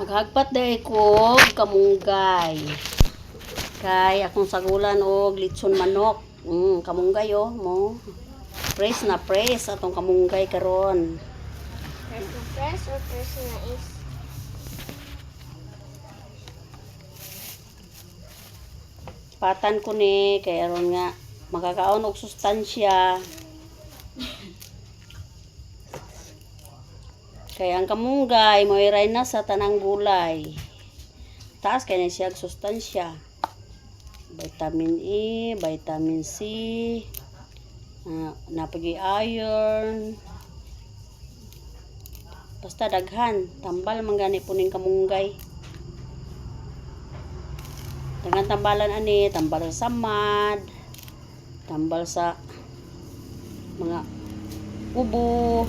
Maghagpat dahil ko kamunggay. Kay akong sagulan og litson manok. Kamunggay oh mo. Fresh na fresh atong kamunggay karon. Press na press or press na is? Patan ko ni kay aron nga makakaon og sustansya. Kay ang kamunggay moiray na sa tanang gulay. Taas kay na siya og sustansya. Vitamin E, vitamin C, napagi iron. Basta daghan, tambal man gani po ning kamunggay. Daghan tambalan ani, tambal sa samad, tambal sa mga ubo.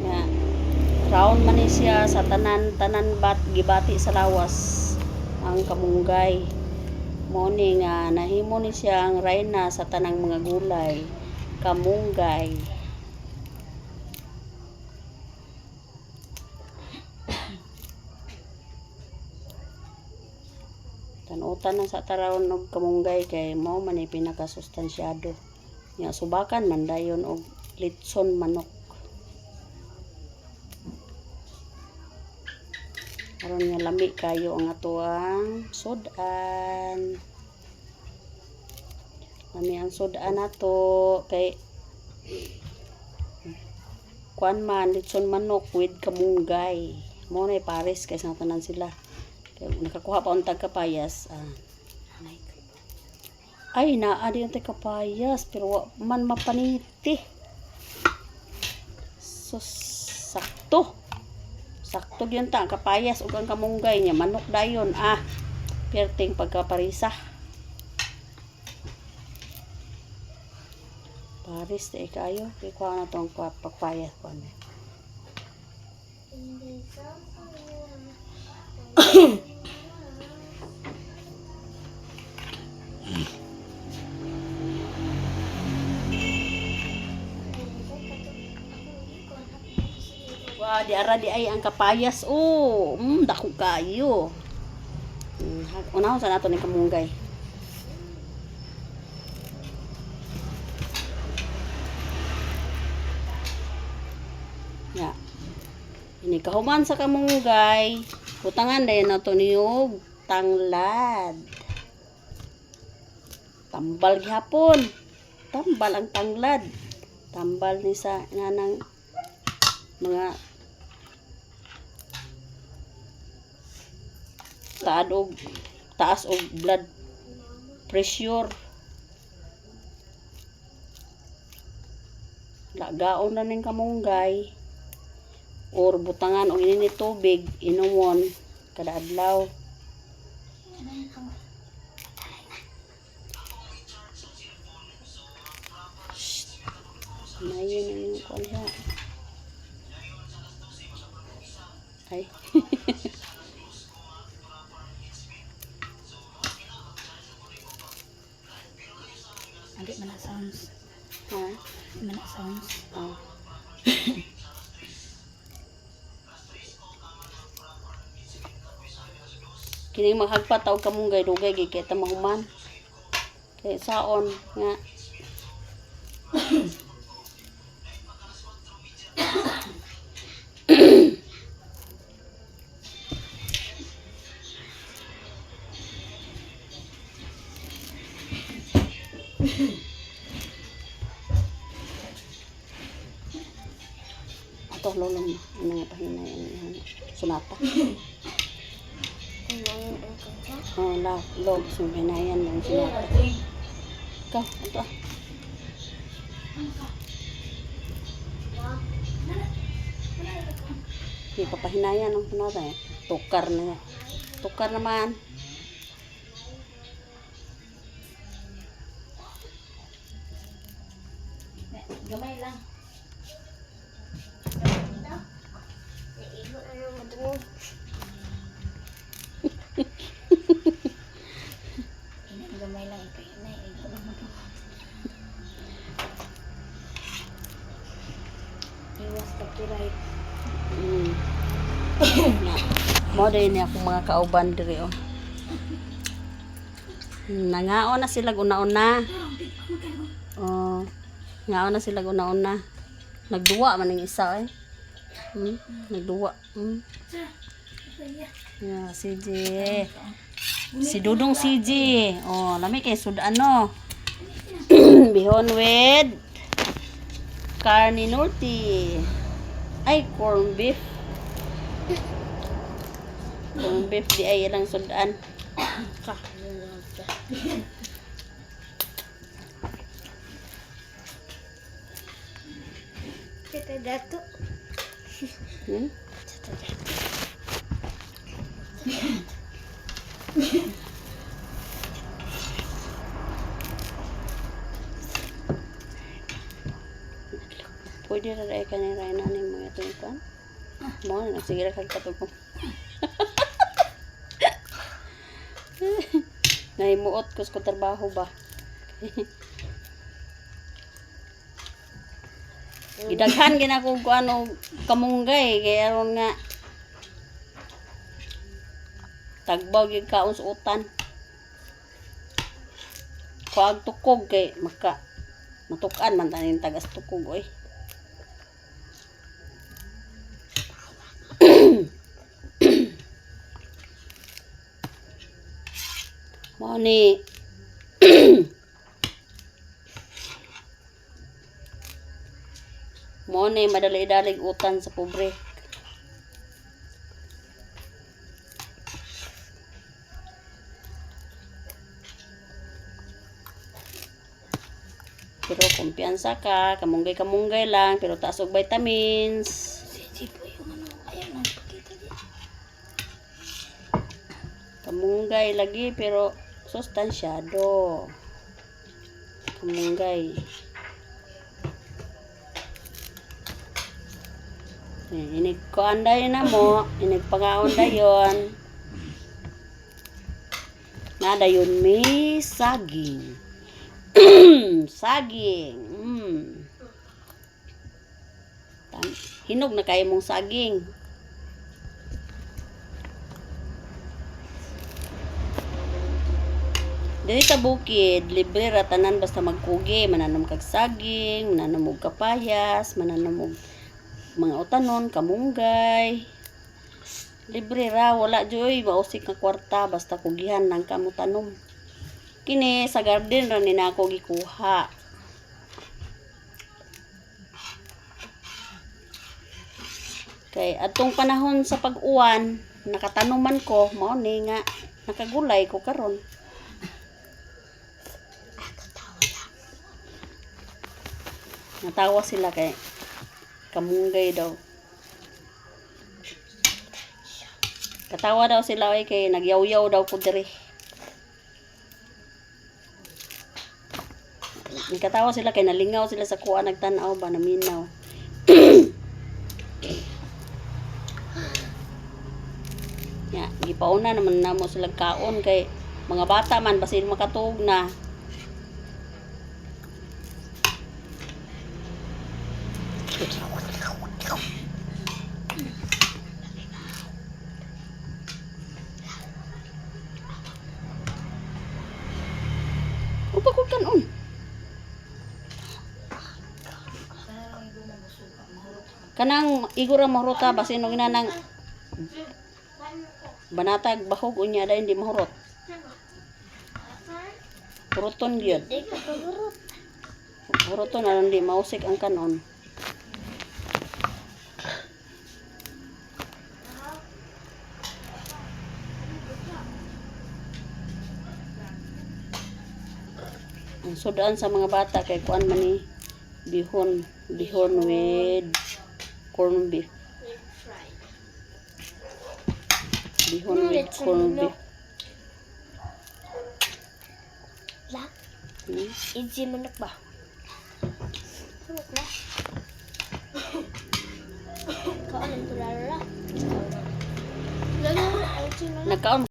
Nga, round man ni siya sa tanan tanan bat gibati sa lawas ang kamunggay. Mo ni nga nahimo ni siya ang rayna sa tanang mga gulay, kamunggay. Tanutan na sa tarawon og kamunggay kay mao man ni pinakasustansyado. Nya subakan man dayon og litson manok. Aron nga lami kayo ang atoang sudan. Lami ang sudan nato kay kuan man litson manok with kamunggay. Mao na pares kay sa tanan sila. Kay nakakuha pa untag kapayas. Ah. Ay, naa di untag kapayas pero wa man mapaniti. So, sakto. Sakto gyud ta ang kapayas ug ang kamunggay niya manok dayon ah. Perting pagkaparisa. Paris di kayo kay kuha na tong papayas kuan. Hindi sa Wa di ara di ay ang kapayas oh. Dako kayo. Unahon sa nato ni kamunggay. Ya. Ini kahuman sa kamunggay, butangan dayon nato niyog tanglad. Tambal gihapon. Tambal ang tanglad. Tambal ni sa nanang mga taad og taas og blood pressure. Lagaon na ning kamunggay or butangan og ini ni tubig inumon kada adlaw. Shh. Mayo na yung kuan siya. Ay. Hindi man na sounds. Ha? Hindi man na sounds. Oh. Kining maghagpat og kamunggay dugay gyud kay ta mahuman. Kay saon nga ato lolong ano nga pahinayan ang sunata. Kumain ang kaka. Oh, la log hinayan ang sunata. Ikaw, ato ah. Di papahinayan ang sunata eh. Tukar na yan. Tukar naman. Gamay lang. Naigo na ng madungog. Inay, gamay lang. Ikaw, inay. Igo lang mo. Copyright. Na. Mo din ni akong mga kauban diri oh. Nangaon na sila una-una. Oh. Ngaon na sila una-una. Nagduwa man ang isa eh. Nagduwa. Yeah, CJ. Si Dudong CJ. Oh, lami kay sud ano. Bihon with carne norte. Ay, corn beef. Corn beef di ay ilang sudan. Ka. Kita dato. Kita dato. Pwede ra ay kanira ina ni mga itong kan. Mo na sige ra kag katugong. Nahimuot ko sa trabaho ba. Gidaghan gina ko kuan og kamunggay kay aron nga tagbaw gyud kaon sa utan. Kuag tukog kay maka matukan man tanin tagas tukog oy. Mao ni Mao ni madali-dalig utan sa pobre. Pero kumpiyansa ka, kamunggay-kamunggay lang, pero taas og vitamins. Si po yung ano. Ayaw na. Pakita din. Kamunggay lagi pero sustansyado. Kamunggay. Eh, inig kuan dayon na mo, inig pangaon dayon. Na dayon may saging. Saging. Hinog na kayo mong saging. Diri sa bukid, libre ra tanan basta magkugi, mananom kag saging, mananom og kapayas, mananom og mga utanon, kamunggay. Libre ra, wala joy, mausik nga kwarta basta kugihan lang kamo tanom. Kini sa garden ra ni nako gikuha. Kay atong panahon sa pag-uwan, nakatanuman ko, mao ni nga nakagulay ko karon. Natawa sila kay kamunggay daw. Katawa daw sila oy kay nagyaw-yaw daw ko diri. Nakatawa sila kay nalingaw sila sa kuha nagtan-aw ba naminaw. Ya, gipauna naman namo sila kaon kay mga bata man basin makatuog na. Upa ko kanon. Kanang igora mahurota basin og inanang banatag bahog unya dayon di mahurot. Huroton gyud. Di ka pagurot. Huroton aron di mausik ang kanon. Ang sudan sa mga bata kay kuan man ni bihon, bihon with corn beef. With fried. Bihon with Let's corn look. beef. La. Easy manok ba? Manok la. Kaon ang tulala. Lalo, ang Nagkaon.